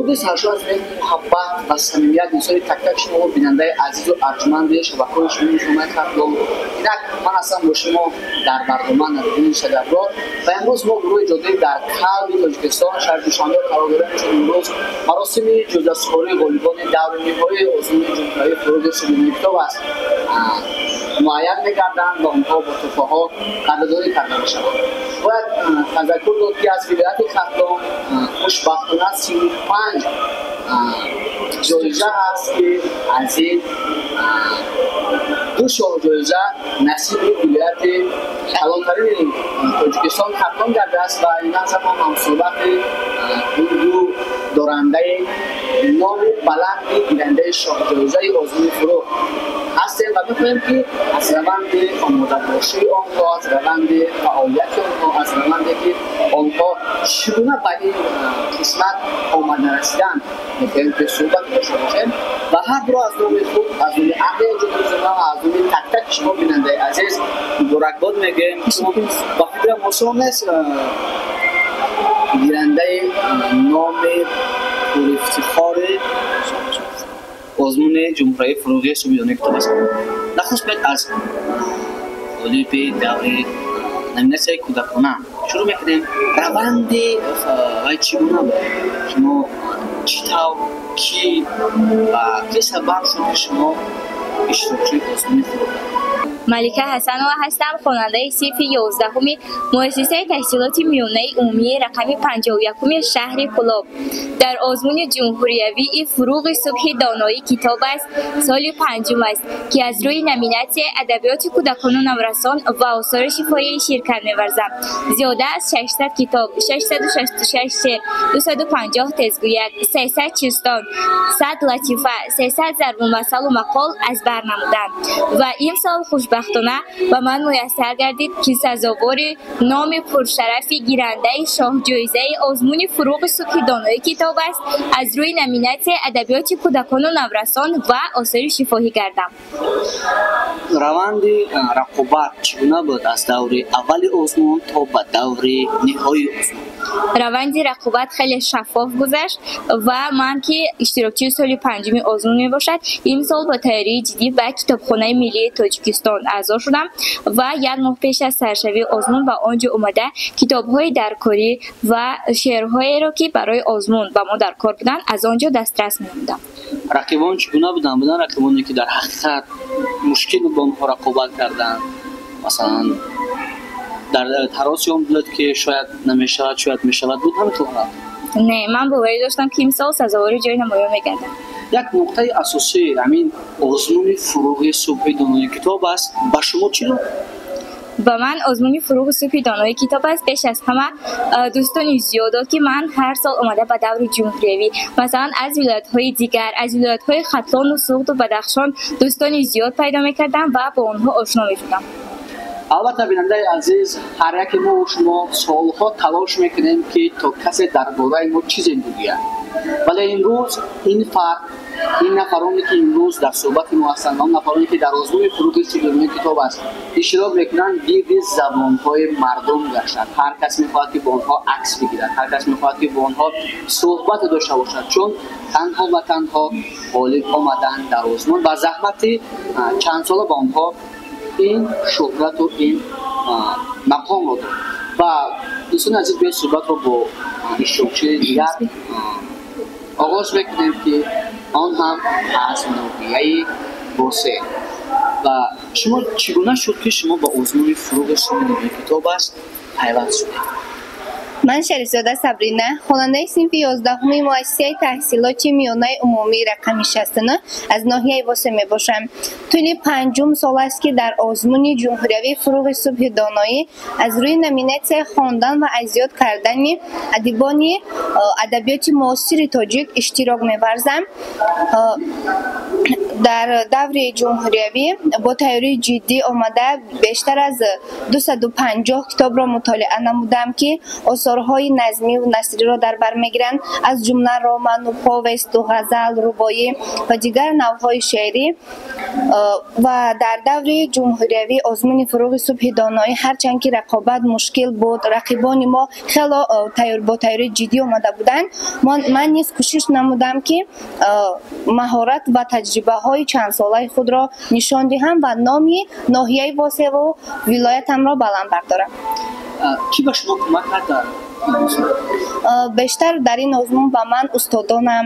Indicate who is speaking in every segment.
Speaker 1: Дуруди саршор аз меҳру муҳаббат ва самимият инсони так-так шумо, бинандаи азизу арҷманди шабакаҳои шумо рӯзномаи Хатлон. Инак ман ҳастам бо шумо дар барнома Надриддини Шаҷарброр ва имрӯз мо гурӯҳи ҷодуӣ дар қалби Тоҷикистон, шаҳри Душанбе қарор дорем, чун имрӯз маросими ҷоизасупории ғолибони даври ниҳоии озмуни ҷумҳуриявии «Фуруғи субҳи китоб аст» муайян мегарданд ва онҳо бо тӯҳфаҳо қадрдонӣ карда мешаванд. Бояд тазаккур дод, ки аз вилояти Хатлон хушбахтона 35 ҷоиза ҳаст, ки аз ин ду шоҳҷоиза насиби вилояти калонтарини Тоҷикистон, Хатлон гардааст ва ин лаҳза мо ҳамсӯҳбати ин ду дорандаи номи баланди гирандаи шоҳҷоизаи озмуни «Фуруғ» ҳастем ва мехоҳем, ки аз раванди омодабошии онҳо, аз раванди фаъолияти онҳо, аз раванде ки онҳо чӣ гуна ба ин қисмат омада расиданд, мехоҳем ки суҳбат дошта бошем. Ва ҳар дуро аз номи худ, аз номи аҳли эҷоди рӯзнома ва аз номи так-таки шумо, бинандаи азиз, муборакбод мегӯем. Ба фикрам, осон нест гирандаи номи пурифтихори озмуни ҷумҳуриявии «Фуруғи субҳи донои китоб аст». Нахуст бояд аз ғолиби даври номинатсияи кӯдакона шурӯъ мекунем. Раванди вай чӣ гуна буд? Шумо чӣ тавр, кӣ ва ки сабаб шуд, ки шумо иштирокчии озмуни «Фуруғ»?
Speaker 2: Малика Ҳасанова ҳастам, хонандаи синфи 11-уми муассисаи таҳсилоти миёнаи умумии рақами 51-уми шаҳри Кӯлоб. Дар озмуни ҷумҳуриявии «Фуруғи субҳи доноӣ китоб аст» соли панҷум аст, ки аз рӯи номинатсияи адабиёти кӯдакону наврасон ва осори шифоҳӣ ширкат меварзам. Зиёда аз 600 китоб, 666 шеър, 250 тезгӯяк, 300 чистон, 100 латифа, 300 зарбулмасалу мақол аз бар намудам ва имсол хушбахтона ба ман муяссар гардид, ки сазовори номи пуршарафи гирандаи шоҳҷоизаи озмуни «Фуруғи субҳи донои китоб аст» аз рӯи номинатсияи адабиёти кӯдакону наврасон ва осори шифоҳӣ гардам.
Speaker 1: Раванди рақобат чӣ гуна буд аз даври аввали озмун то ба даври ниҳоии озмун?
Speaker 2: Раванди рақобат хеле шаффоф гузашт ва ман, ки иштирокчии соли панҷуми озмун мебошад, имсол бо тайёрии ҷиддӣ ба Китобхонаи миллии Тоҷикистон аъзо шудам ва як моҳ пеш аз саршавии озмун ба он ҷо омада, китобҳои даркорӣ ва шеърҳоеро, ки барои озмун ба мо дар кор буданд, аз он ҷо дастрас менамудам.
Speaker 1: Рақибон чӣ гуна буданд? Буданд рақибоне, ки дар ҳақиқат мушкил буд бо онҳо рақобат кардан? Масалан, дар тароси он буд, ки шояд намешавад, шояд мешавад, буд ҳамин хел ҳолат?
Speaker 2: Не, ман боварӣ доштам, ки имсол сазовори ҷои намоён мегардам.
Speaker 1: Як нуқтаи асосӣ ҳамин озмуни «Фуруғи субҳи донои китоб аст» ба шумо чӣ дод?
Speaker 2: Ба ман озмуни «Фуруғи субҳи донои китоб аст» пеш аз ҳама дӯстони зиёд дод, ки ман ҳар сол омада ба даври ҷумҳуриявӣ, масалан, аз вилоятҳои дигар, аз вилоятҳои Хатлону Суғду Бадахшон дӯстони зиёд пайдо мекардам ва бо онҳо ошно мешудам.
Speaker 1: Албатта, бинандаи азиз, ҳар яке мо шумо солҳо талош мекунем, ки то касе дар бораи мо чизе бигӯяд, вале имрӯз ин фард, ин нафароне, ки имрӯз дар суҳбати мо ҳастанд, он нафароне, ки дар озмуни «Фуруғи субҳи китоб аст» иштирок мекунанд, гирди забонҳои мардум гаштанд. Ҳар кас мехоҳад, ки бо онҳо акс бигирад, ҳар кас мехоҳад, ки бо онҳо суҳбате дошта бошад, чун танҳо ва танҳо ғолиб омаданд дар озмун ва заҳмати чандсола ба онҳо ин шӯҳрату ин мақомро дод. Ва дӯстони азиз, биёед, суҳбатро бо иштирокчии дигар оғоз мекунем, ки он ҳам аз ноҳияи Босе. Ва шумо чӣ гуна шуд, ки шумо ба озмуни «Фуруғи субҳи китоб аст» пайваст шудед?
Speaker 3: Ман Шарифзода Сабрина, хонандаи синфи 11-уми муассисаи таҳсилоти миёнаи умумии рақами 69 аз ноҳияи Восе мебошам. Тӯли панҷум сол аст, ки дар озмуни ҷумҳуриявии «Фуруғи субҳи доноӣ» аз рӯи номинатсияи хондан ва аз ёд кардани адибони адабиёти муосири тоҷик иштирок меварзам. Дар даври ҷумҳуриявӣ бо тайёрии ҷиддӣ омада бештар аз 250 китобро мутолиа намудам, ки осорҳои назмиву насриро дар бар мегиранд, аз ҷумла роману повесту ғазал, рубоӣ ва дигар навъҳои шеърӣ. Ва дар даври ҷумҳуриявӣ озмуни «Фурӯғи субҳи доноӣ» ҳарчанд ки рақобат мушкил буд, рақибони мо хело бо тайёрии ҷиддӣ омада буданд, ман низ кӯшиш намудам, ки маҳорат ва таҷрибаҳои чандсолаи худро нишон диҳам ва номи ноҳияи Восеву вилоятамро баланд бардорам.
Speaker 1: Кӣ ба шумо кӯмак кард дар?
Speaker 3: Бештар дар ин озмун ба ман устодонам,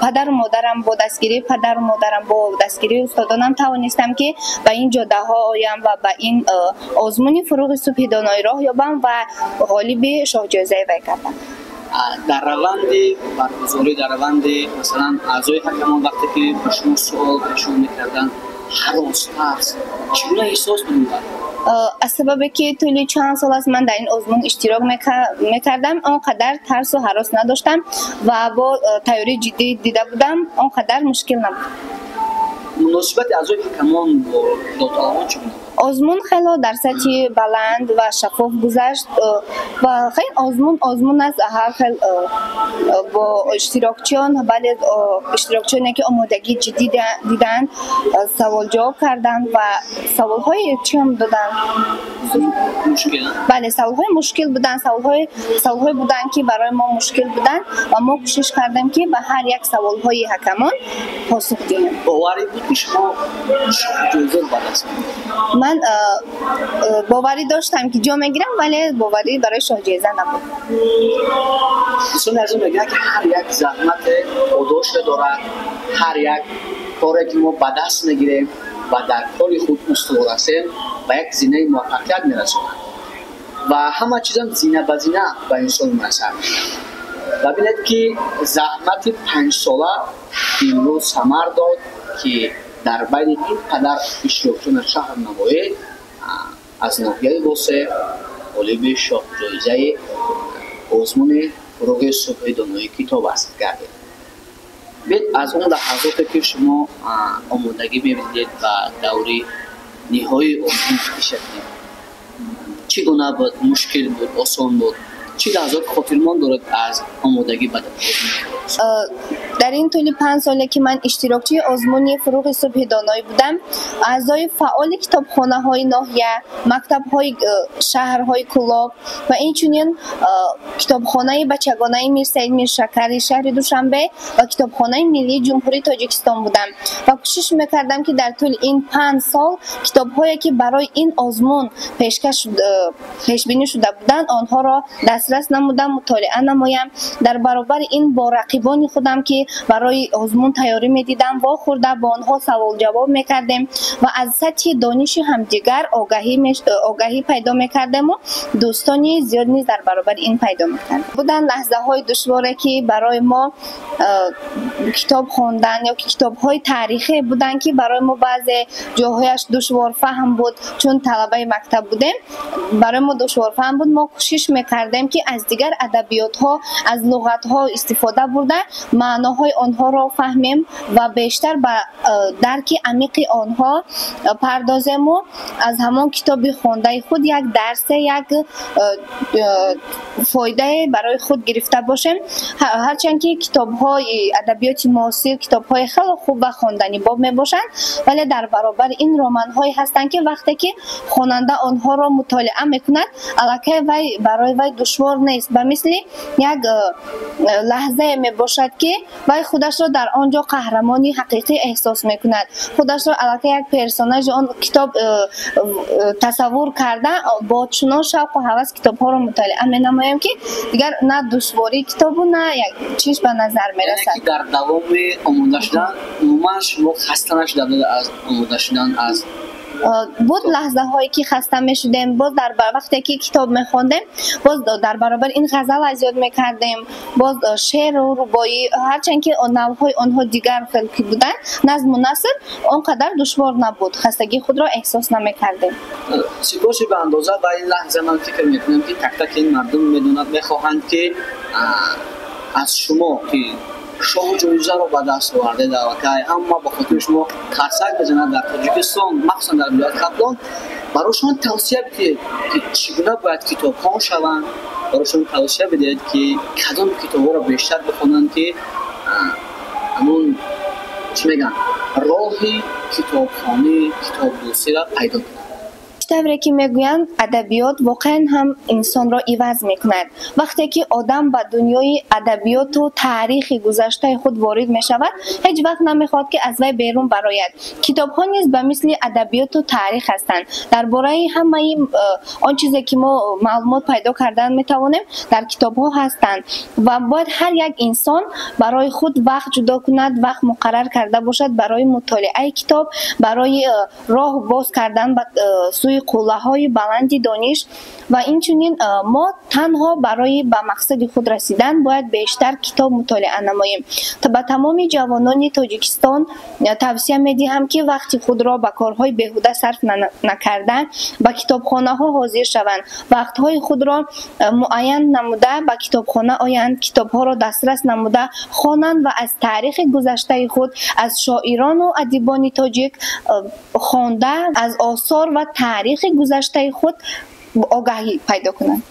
Speaker 3: падару модарам, бо дастгирии падару модарам, бо дастгирии устодонам тавонистам, ки ба ин ҷодаҳо оям ва ба ин озмуни «Фурӯғи субҳи доноӣ» роҳ ёбам ва ғолиби шоҳҷоизаи вай гардам.
Speaker 1: Дар раванди баргузорӣ, дар раванди, масалан, аъзои ҳакамон вақте ки ба шумо суол пешниҳод мекарданд, ҳарос, тарс чӣ гуна эҳсос менамуданд?
Speaker 3: Аз сабабе ки тӯли чанд сол аст ман дар ин озмун иштирок мекардам, он қадар тарсу ҳарос надоштам ва бо тайёрии ҷиддӣ дида будам, он қадар мушкил набуд.
Speaker 1: Муносибати аъзои ҳакамон бо довталабон чӣ гуна?
Speaker 3: Озмун хело дар сатҳи баланд ва шаффоф гузашт ва хел озмун озмун аст, ҳар хел бо иштирокчиён, бале, иштирокчиёне ки омодагии ҷиддӣ диданд, саволҷавоб карданд ва саволҳои чиам доданд. Бале, саволҳои мушкил буданд, саволҳое буданд, ки барои мо мушкил буданд ва мо кӯшиш кардем, ки ба ҳар як саволҳои ҳакамон посух диҳем.
Speaker 1: Боварӣ буд, ки шумо шоҳҷоизаро ба даст?
Speaker 3: Ман боварӣ доштам, ки ҷо мегирам, вале боварӣ барои шоҳҷоиза набуд.
Speaker 1: Дӯстони азиз, мегӯянд, ки ҳар як заҳмате подоше дорад, ҳар як коре ки мо ба даст мегирем ва дар кори худ устувор ҳастем, ба як зинаи муваффақият мерасонад ва ҳама чизам зина ба зина ба инсон муяссар мешавад. Ва бинед, ки заҳмати 5сола имрӯз самар дод, ки дар байни ин қадар иштирокчиён аз шаҳру навоӣ аз ноҳияи Восе ғолиби шоҳҷоизаи озмуни «Фурӯғи субҳи донои китоб аст» гардид. Бед, аз он лаҳазоте ки шумо омодагӣ мебидед ба даври ниҳоии озмун иштирок, чӣ гуна буд? Мушкил буд, осон буд? Чӣ лаҳзаоти хотирмон доред аз омодагӣ ба?
Speaker 3: Дар ин тӯли 5 соле ки ман иштирокчии озмуни «Фурӯғи субҳи доноӣ» будам, аъзои фаъоли китобхонаҳои ноҳия, мактабҳои шаҳрҳои Кӯлоб ва инчунин китобхонаи бачагонаи Мирсаид Миршакари шаҳри Душанбе ва Китобхонаи миллии Ҷумҳурии Тоҷикистон будам ва кӯшиш мекардам, ки дар тӯли ин 5 сол китобҳое ки барои ин озмун пешкаш пешбинӣ шуда буданд, онҳоро дастрас намудам, мутолиа намоям. Дар баробари ин бо рақибони худам, ки барои озмун тайёрӣ медидам, вохӯрда, бо онҳо саволҷавоб мекардем ва аз сатҳи дониши ҳамдигар огаҳӣ пайдо мекардему дӯстони зиёд низ дар баробари ин пайдо мекардем. Буданд лаҳзаҳои душворе, ки барои мо китоб хондан ё ки китобҳои таърихе буданд, ки барои мо баъзе ҷоҳояш душворфаҳм буд. Чун талабаи мактаб будем, барои мо душворфаҳм буд. Мо кӯшиш мекардем, ки аз дигар адабиётҳо, аз луғатҳо истифода бурда, маъноҳои онҳоро фаҳмем ва бештар ба дарки амиқи онҳо пардозему аз ҳамон китоби хондаи худ як дарсе, як фоидае барои худ гирифта бошем. Ҳарчанд ки китобҳои адабиёти муосир китобҳои хеле хуб ва хонданибоб мебошанд, вале дар баробари ин романҳое ҳастанд, ки вақте ки хонанда онҳоро мутолиа мекунад, аллакай вай барои вай душвор нест, ба мисли як лаҳзае мебошад, ки вай худашро дар он ҷо қаҳрамони ҳақиқӣ эҳсос мекунад, худашро аллакай як персонажи он китоб тасаввур карда, бо чунон шавқу ҳавас китобҳоро мутолиа менамоем, ки дигар на душвории китобу, на як чиз ба назар мерасад.
Speaker 1: Дар давоми омода шудан умуман шумо хаста нашуда аз омода шудан аз?
Speaker 3: Буд лаҳзаҳое, ки хаста мешудем. Боз дар вақте ки китоб мехондем, боз дар баробари ин ғазал аз ёд мекардем, боз шеъру рубоӣ. Ҳарчанд ки навъҳои онҳо дигар хел ки буданд, назму наср он қадар душвор набуд, хастагии худро эҳсос намекардем.
Speaker 1: Сипоси ба андоза. Ба ин лаҳза ман фикр мекунам, ки так-так ин мардум медонад, мехоҳанд, ки аз шумо ки Шоҳ ҷоизаро ба даст овардед, аллакай ҳама ба хотири шумо қарсак мезанад дар Тоҷикистон, махсусан дар вилояти Хатлон. Барои шумо тавсия бидиҳед, ки чӣ гуна бояд китобхон шаванд, барои шумо тавсия бидиҳед, ки кадом китобҳоро бештар бихонанд, ки ҳамун чӣ мегӯянд, роҳи китобхонӣ, китобдӯстиро пайдо кунанд.
Speaker 3: Чӣ тавре ки мегӯянд, адабиёт воқеан ҳам инсонро иваз мекунад. Вақте ки одам ба дунёи адабиёту таърихи гузаштаи худ ворид мешавад, ҳеҷ вақт намехоҳад, ки аз вай берун барояд. Китобҳо низ ба мисли адабиёту таърих ҳастанд. Дар бораи ҳамаи он чизе ки мо маълумот пайдо кардан метавонем, дар китобҳо ҳастанд ва бояд ҳар як инсон барои худ вақт ҷудо кунад, вақт муқаррар карда бошад барои мутолиаи китоб, барои роҳ боз кардан ба сӯи қуллаҳои баланди дониш. Ва инчунин мо танҳо барои ба мақсади худ расидан бояд бештар китоб мутолиа намоем. Ба тамоми ҷавонони Тоҷикистон тавсия медиҳам, ки вақти худро ба корҳои беҳуда сарф накарда, ба китобхонаҳо ҳозир шаванд, вақтҳои худро муайян намуда, ба китобхона оянд, китобҳоро дастрас намуда хонанд ва аз таърихи гузаштаи худ, аз шоирону адибони тоҷик хонда, аз осор ва таърихи гузаштаи худ огаҳӣ пайдо кунанд.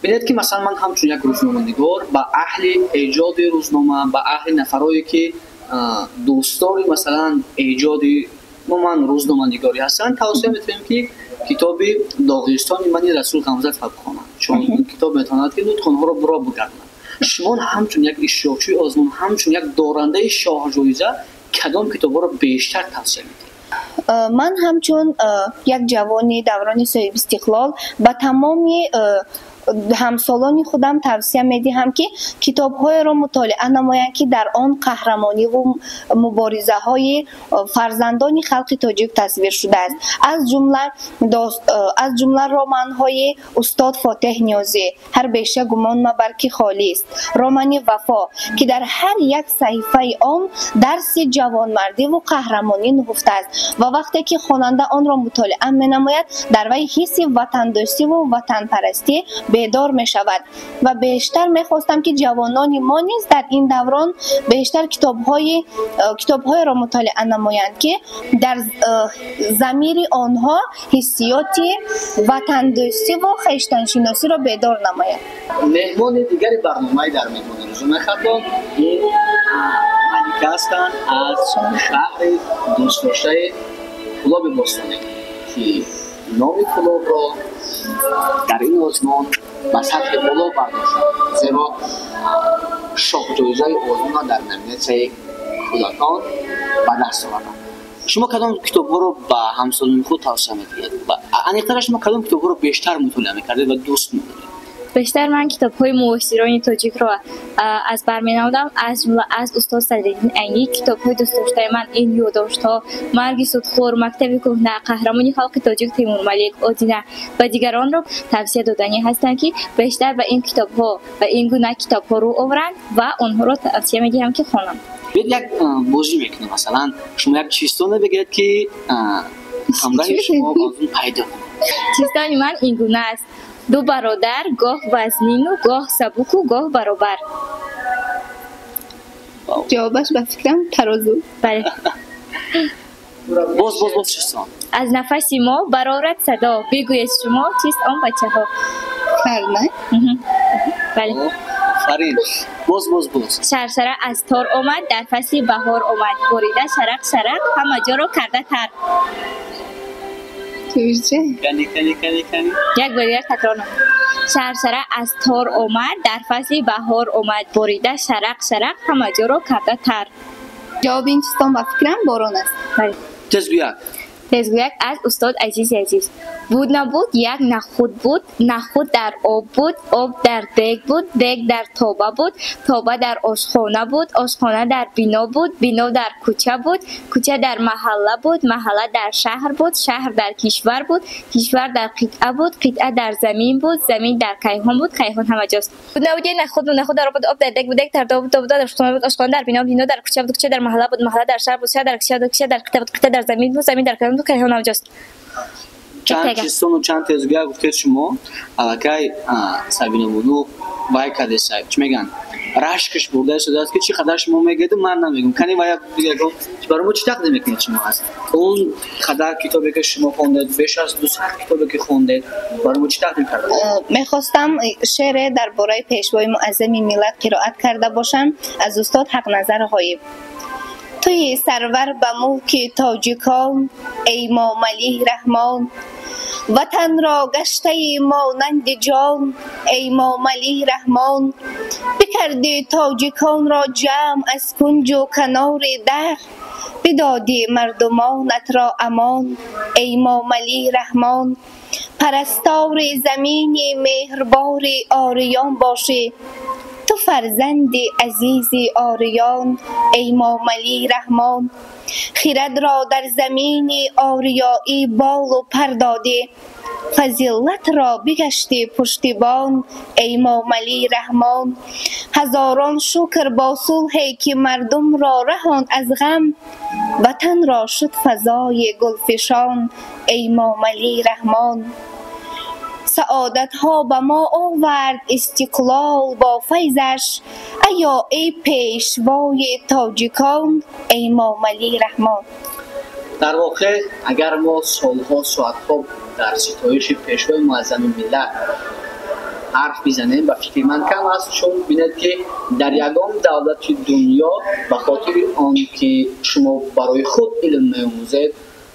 Speaker 1: Бинед, ки масалан ман ҳамчун як рӯзноманигор ба аҳли эҷоди рӯзнома, ба аҳли нафарое ки дӯстдори масалан эҷоди умуман рӯзноманигорӣ ҳастанд, тавсия метавонем, ки китоби «Доғистони мани» Расул Ғамзатова бихонанд, чун ин китоб метавонад, ки нутқи онҳоро биро бигардонад. Шумо ҳамчун як иштирокчии озмун, ҳамчун як дорандаи шоҳҷоиза, кадом китобҳоро бештар тавсия медиҳед?
Speaker 3: Ман ҳамчун як ҷавони даврони соҳибистиқлол ба тамоми ҳамсолони худам тавсия медиҳам, ки китобҳоеро мутолиа намоянд, ки дар он қаҳрамониву муборизаҳои фарзандони халқи тоҷик тасвир шудааст, аз ҷумла романҳои устод Фотеҳ Ниёзӣ «Ҳар беша гумон мабар, ки холист», романи «Вафо», ки дар ҳар як саҳифаи он дарси ҷавонмардиву қаҳрамонӣ нуҳуфтааст ва вақте ки хонанда онро мутолиа менамояд, дар вай ҳисси ватандӯстиву ватанпарастӣ бедор мешавад. Ва бештар мехостам, ки ҷавонони мо низ дар ин даврон бештар китобҳоеро мутолиа намоянд, ки дар замири онҳо ҳиссиёти ватандӯстиву хештаншиносиро бедор намояд.
Speaker 1: Меҳмони дигари барномаи «Дар меҳмони рӯзонаи Хатлон» ин Малика ҳастанд аз шаҳри дӯстдоштаи Кӯлоби бостонӣ, ки номи Кӯлобро дар ин озмун ба сатҳи боло бардоштанд, зеро шоҳҷоизаи озмунро дар номинатсияи кӯдакон ба даст оварданд. Шумо кадом китобҳоро ба ҳамсолони худ тавсия медиҳед? Аниқтара, шумо кадом китобҳоро бештар мутолиа мекардед ва дӯст медоред?
Speaker 2: Бештар ман китобҳои муосирони тоҷикро аз бар менамудам, аз ҷумла аз устод Садриддин Айнӣ. Китобҳои дӯстдоштаи ман ин «Ёддоштҳо», «Марги судхӯр», «Мактаби кӯҳна», «Қаҳрамони халқи тоҷик Темурмалик», «Одина» ва дигаронро тавсия доданӣ ҳастам, ки бештар ба ин китобҳо ва ин гуна китобҳо рӯ оваранд ва онҳоро тавсия медиҳам, ки хонанд.
Speaker 1: Биёед, як бозӣ мекунем. Масалан, шумо як чистоне бигӯед, ки ҳамроҳи шумо озмун пайдо кунад.
Speaker 2: Чистони ман ин гуна аст: ду бародар, гоҳ вазнину гоҳ сабуку гоҳ баробар.
Speaker 3: Ҷавобаш, ба фикрам, тарозу.
Speaker 2: Бале.
Speaker 1: Боз, боз, боз чистон.
Speaker 2: Аз нафаси мо барорад садо, бигӯед шумо, чист он, бачаҳо?
Speaker 3: Карнай.
Speaker 2: Бале.
Speaker 1: Офарин. Боз, боз, боз.
Speaker 2: Шаршара аз тор омад, дар фасли баҳор омад, борида шарақ шарақ, ҳама ҷоро карда тар.
Speaker 1: Кани, кани, кани, кани.
Speaker 2: Як бор дигар такрор намуд. Шаршара аз тор омад, дар фасли баҳор омад, борида шарақ шарақ, ҳама ҷоро карда тар.
Speaker 3: Ҷавоби ин чистон, ба фикрам, борон аст.
Speaker 2: Бале.
Speaker 1: Тезгӯяк.
Speaker 2: Тезгӯяк аз устод Азизи Азиз: буд, набуд, як нахӯд буд, нахӯд дар об буд, об дар дег буд, дег дар тоба буд, тоба дар ошхона буд, ошхона дар бино буд, бино дар кӯча буд, кӯча дар маҳалла буд, маҳалла дар шаҳр буд, шаҳр дар кишвар буд, кишвар дар қитъа буд, қитъа дар замин буд, замин дар кайҳон буд, кайҳон ҳама ҷост. Буд, набуд, як нахӯд буд, нахӯд дар об буд, об дар дег буд, дег дар тоба буд, тоба дар ошхона буд, ошхона дар бино, бино дар кӯча буд, кӯча дар маҳалла буд, маҳалла дар шаҳр буд, шаҳр дар кишвар буд, кишвар дар қитъа буд, қитъа дар замин буд, замин дар кайҳон буд, кайҳон ҳама ҷост.
Speaker 1: Чанд чистону чанд тезгӯяк гуфтед шумо, аллакай Сабина бону вай кардеса, чӣ мегӯянд. Рашкаш бурда шудааст, ки чӣ қадар шумо мегӯед, ман намегӯям. Кани ва ягон барои мо чӣ тақдим мекунед шумо аз он қадар китобе, ки шумо хондед, беш аз 200 китобе, ки хондед, барои мо чӣ тақдим кардед?
Speaker 3: Мехостам шеъре дар бораи пешвои муаззами миллат қироат карда бошам аз устод Ҳақназар Ғоиб. Туи сарвар ба мулки тоҷикон, эй Эмомалӣ Раҳмон, ватанро гаштаи монанди ҷон, эй Эмомалӣ Раҳмон, бикардӣ тоҷиконро ҷамъ аз кунҷу канори дар, бидодӣ мардумонатро амон, эй Эмомалӣ Раҳмон, парастори замини меҳрбори ориён бошӣ, ту фарзанди азизи ориён, эй Эмомалӣ Раҳмон, хирадро дар замини ориёӣ болу пар додӣ, фазилатро бигаштӣ пуштибон, эй Эмомалӣ Раҳмон, ҳазорон шукр бо сулҳе, ки мардумро раҳонд аз ғам, ватанро шуд фазои гулфишон, эй Эмомалӣ Раҳмон, саодатҳо ба мо овард истиқлол бо файзаш, аё эй пешвои тоҷикон, эй Эмомалӣ Раҳмон.
Speaker 1: Дар воқеъ, агар мо солҳо, соатҳо дар ситоиши пешвои муаззами миллат ҳарф бизанем, ба фикри ман кам аст, чун бинед, ки дар ягон давлати дунё ба хотири он ки шумо барои худ илм меомӯзед,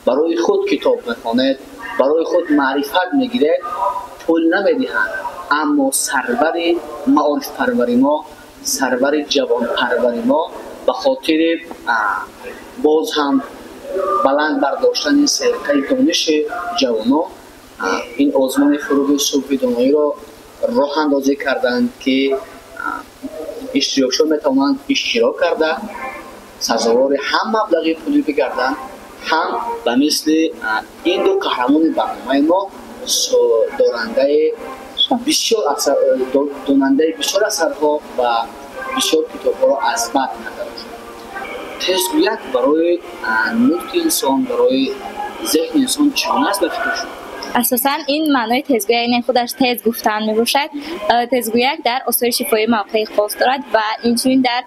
Speaker 1: барои худ китоб мехонед, барои худ маърифат мегиред, пул намедиҳанд. Аммо сарвари маорифпарвари мо, сарвари ҷавонпарвари мо ба хотири боз ҳам баланд бардоштани серқаи дониши ҷавонон ин озмуни Фуруғи субҳи доноиро роҳандозӣ карданд, ки иштирокчиён метавонанд иштирок карда, сазовори ҳам маблағи пулӣ бигарданд, ҳам ба мисли ин ду қаҳрамони барномаи мо донандаи бисёр асарҳо ва бисёр китобҳоро аз бар карда бошанд. Тезгӯяк барои нутқи инсон, барои зеҳни инсон чӣ гуна аст ба фикри шумо?
Speaker 2: Асосан ин маънои тезгӯяк, яъне худаш тез гуфтан мебошад. Тезгӯяк дар осори шифоӣ мавқеи хос дорад ва инчунин дар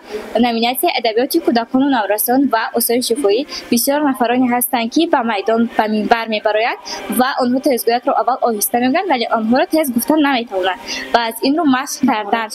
Speaker 2: номинатсияи адабиёти кӯдакону наврасон ва осори шифоӣ бисёр нафароне ҳастанд, ки ба майдон, ба минбар мебароянд ва онҳо тезгӯякро аввал оҳиста мегӯянд, вале онҳоро тез гуфтан наметавонанд ва аз ин рӯ машқ кардан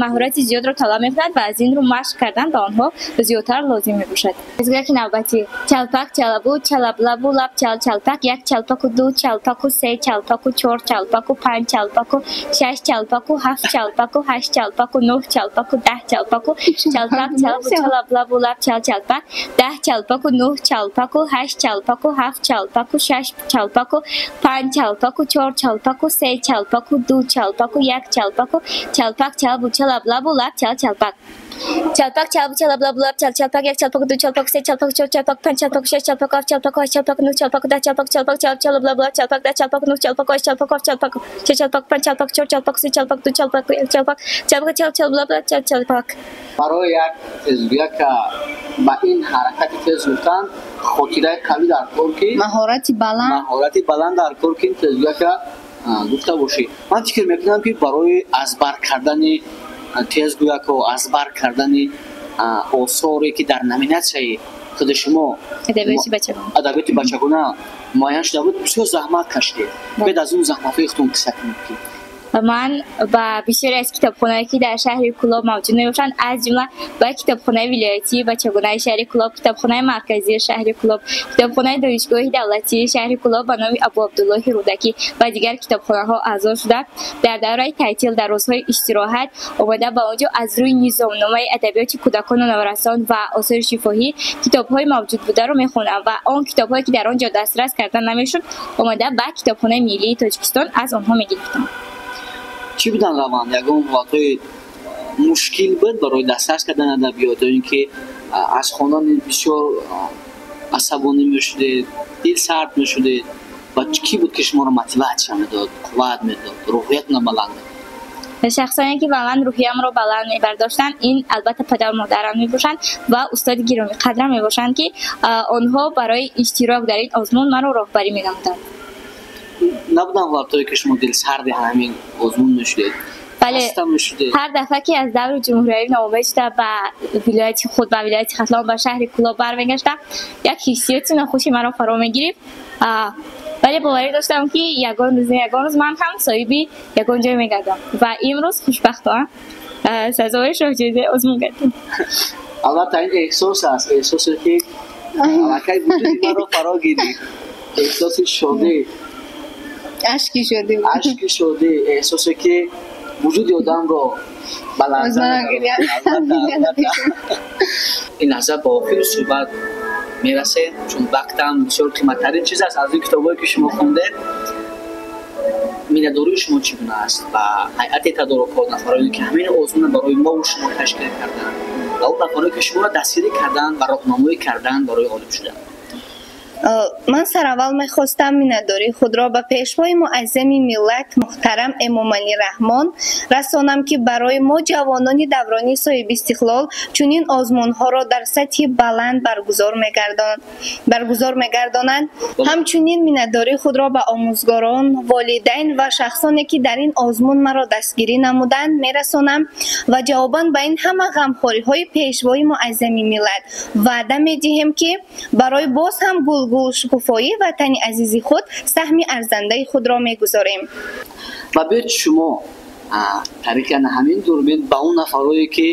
Speaker 2: маҳорати зиёдро талаб мекунад ва аз ин рӯ машқ кардан ба онҳо зиёдтар лозим мебошад. Тезгӯяки навбатӣ: чалпак, чалабу, чалаблабу, лаб, чал, чалпак, як чалпаку, ду чалпаку, се чалпаку, чор чалпаку, панҷ чалпаку, шаш чалпаку, ҳафт чалпаку, ҳашт чалпаку, нӯҳ чалпаку, 10 чалпаку, чалпак, чалабу, чалаблабу, лаб, чал, чалпак, 10 чалпаку, нӯҳ чалпаку, ҳашт чалпаку, ҳафт чалпаку, шаш чалпаку, панҷ чалпаку, чор чалпаку, се чалпаку, ду чалпаку, як чалпаку, чалпак, чалабу, чалаблабу, лаб, чал, чалпак, чалпак, чалабу, чалаблабу, лаб, чал, чалпак, як чалпаку, ду чалпаку, се чалпаку, чор чалпаку, панҷ чалпаку, шаш чалпаку, ҳафт чалпаку, ҳашт чалпаку, нӯҳ чалпаку, 10 чалпаку, чалпак, чалаб, чалаблабу, лаб, чалпак, 10 чалпаку, нӯҳ чалпаку, ҳашт чалпаку, ҳафт чалпаку, шаш чалпаку, панҷ чалпаку, чор чалпаку, се чалпаку, ду чалпаку, як чалпак, чалпак, чалаб, чалаблабу, лаб, чал, чалпак.
Speaker 1: Барои як тезгӯяка ба ин ҳаракати тез гуфтан хотираи қавӣ дар кор, ки
Speaker 3: маҳорати баланд,
Speaker 1: маҳорати баланд дар кор, ки ин тезгӯяка гуфта бошӣ. Ман фикр мекунам, ки барои аз бар кардани тезгӯяко, аз бар кардани осоре, ки дар номинатсияи худи шумо адабиёти бачагона муайян шуда буд, бисёр заҳмат кашидед. Бед аз он заҳматҳои худтон қисса кунед, ки
Speaker 2: Ман ба бисёре аз китобхонаҳое, ки дар шаҳри Кӯлоб мавҷуд мебошанд, аз ҷумла ба китобхонаи вилоятии бачагонаи шаҳри Кӯлоб, китобхонаи марказии шаҳри Кӯлоб, китобхонаи донишгоҳи давлатии шаҳри Кӯлоб ба номи Абуабдуллоҳи Рӯдакӣ ва дигар китобхонаҳо аъзо шуда, дар давраи таътил, дар рӯзҳои истироҳат омада, ба он ҷо аз рӯи низомномаи адабиёти кӯдакону наврасон ва осори шифоҳӣ китобҳои мавҷуд бударо мехонам ва он китобҳое, ки дар он ҷо дастрас карда намешуд, омада ба китобхонаи миллии Тоҷикистон аз онҳо мегирифтам.
Speaker 1: Чӣ буданд раванд? Ягон ҳолатҳои мушкил буд барои дастрас кардани адабиёт, ё ин ки аз хондани бисёр асабонӣ мешудед, дилсард мешудед? Ва кӣ буд, ки шуморо мотиватсия медод, қувват медод, рӯҳиятона баланд медод?
Speaker 2: Шахсоне, ки ба ман рӯҳиямро баланд мебардоштанд, ин албатта падару модарам мебошанд ва устоди гиромиқадрам мебошанд, ки онҳо барои иштирок дар ин озмун маро роҳбарӣ менамуданд.
Speaker 1: Набуданд ҳолатҳое, ки шумо дилсарди ҳамин озмун мешудед?
Speaker 2: Бале, ҳар дафъа ки аз даври ҷумҳуриявӣ ноумед шуда ба вилояти худ, ба вилояти Хатлон, ба шаҳри Кӯлоб бармегаштам, як ҳиссиёти нохуши маро фаро мегирифт. Вале боварӣ доштам, ки ягон рӯз, ягон рӯз ман ҳам соҳиби ягон ҷой мегардам ва имрӯз хушбахтона сазовори шоҳҷоизаи озмун гардем.
Speaker 1: Албатта, ин эҳсос аст, эҳсосе ки аллакай вуҷуди маро фаро гирифт, эҳсоси шодӣ,
Speaker 3: ашки шодӣ,
Speaker 1: ашки шодӣ, эҳсосе ки вуҷуди одамро ба ларза. Ин лаҳза ба охири суҳбат мерасем, чун вақтам бисёр қиматтарин чиз аст. Аз ин китобҳое ки шумо хондед, миннатдории шумо чӣ гуна аст ба ҳайати тадорукот, нафароне ки ҳамин озмуна барои мову шумо ташкил карданд ва он нафароне ки шуморо дастгирӣ карданд ва роҳнамоӣ карданд барои ғолиб шудан?
Speaker 3: Ман сараввал мехостам миннатдории худро ба пешвои муаззами миллат муҳтарам Эмомалӣ Раҳмон расонам, ки барои мо ҷавонони даврони соҳибистиқлол чунин озмунҳоро дар сатҳи баланд баргузор мегардонанд. Ҳамчунин миннатдории худро ба омӯзгорон, волидайн ва шахсоне, ки дар ин озмун маро дастгирӣ намуданд, мерасонам ва ҷавобан ба ин ҳама ғамхориҳои пешвои муаззами миллат ваъда медиҳем, ки барои боз ҳам гулгулшукуфоии ватани азизи худ саҳми арзандаи худро мегузорем.
Speaker 1: Ва биёед, шумо тариқи ана ҳамин дурбин ба он нафарое, ки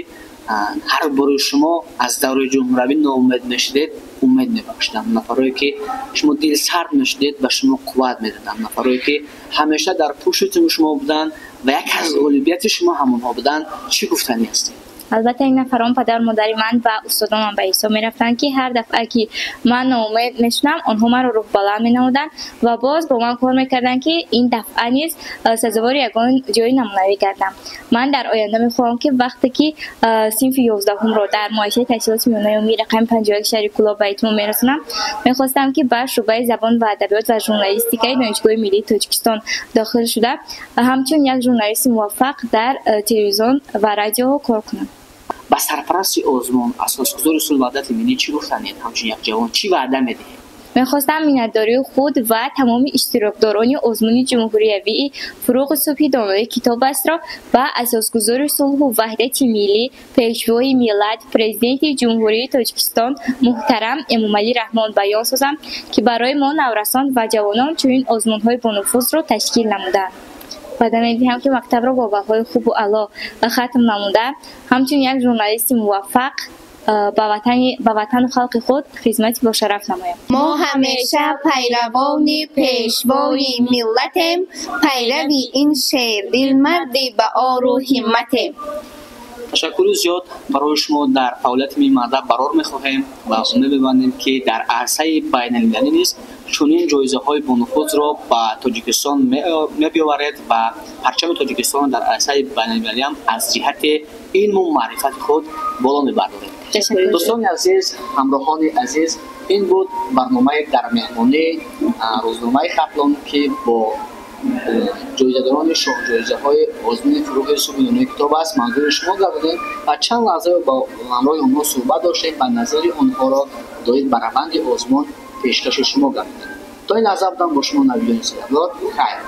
Speaker 1: ҳар бори шумо аз давраи ҷумҳуравӣ ноумед мешудед, умед мебахшиданд, нафарое ки шумо дилсард мешудед, ба шумо қувват медоданд, нафарое ки ҳамеша дар пушти шумо буданд ва як аз ғолибияти шумо ҳамонҳо буданд, чӣ гуфтанӣ ҳастед?
Speaker 2: Албатта, ин нафарон падару модари ман ва устодонам ба ҳисоб мерафтанд, ки ҳар дафъа ки ман ноумед мешудам, онҳо маро рӯҳбаланд менамуданд ва боз бо ман кор мекарданд, ки ин дафъа низ сазовори ягон ҷои намунавӣ гардам. Ман дар оянда мехоҳам, ки вақте ки синфи 11-умро дар муассисаи таҳсилоти миёнаи умумии рақами 51 шаҳри Кӯлоб ба итмом мерасонам, мехостам, ки ба шӯъбаи забон ва адабиёт ва журналистикаи Донишгоҳи миллии Тоҷикистон дохил шуда, ҳамчун як журналисти муваффақ дар телевизион ва радиоҳо кор кунам.
Speaker 1: Ба сарпарасти озмун, асосгузори сулҳу ваҳдати миллӣ чӣ гуфтанед? Ҳамчун як ҷавон чӣ ваъда медиҳед?
Speaker 2: Мехостам миннатдории худ ва тамоми иштирокдорони озмуни ҷумҳуриявии «Фурӯғи субҳи донои китоб астро» ба асосгузори сулҳу ваҳдати миллӣ, пешвои миллат, Президенти Ҷумҳурии Тоҷикистон муҳтарам Эмомалӣ Раҳмон баён созам, ки барои мо наврасон ва ҷавонон чунин озмунҳои бонуфузро ташкил намуданд. Ваъда медиҳам, ки мактабро бо баҳои хубу аъло хатм намуда, ҳамчун як журналисти муваффақ ба ватану халқи худ хизмати бошараф намоям.
Speaker 3: Мо ҳамеша пайравони пешвои миллатем, пайрави ин шердил марди ба ору ҳимматем.
Speaker 1: Ташаккури зиёд барои шумо. Дар фаъолияти минбаъда барор мехоҳем ва умед мебандем, ки дар арсаи байналмилалӣ низ чунин ҷоизаҳои бонуфузро ба Тоҷикистон мебиёваред ва парчами тоҷикистонро дар арсаи байналмилалиам аз ҷиҳати илму маърифати худ боло мебардоред. Дӯстони азиз, ҳамроҳони азиз, ин буд барномаи «Дар меҳмонӣ» рӯзномаи Хатлон, ки бо ҷоизадорони шоҳҷоизаҳои озмуни «Фурӯғи субҳи донои китоб аст» манзури шумо гардидем ва чанд лаҳза бо ҳамроҳи онҳо суҳбат доштем ва назари онҳоро доир ба раванди озмун пешкаши шумо гардидем. То ин лаҳза будам бо шумо Навиҷони Саяддор. Хайр.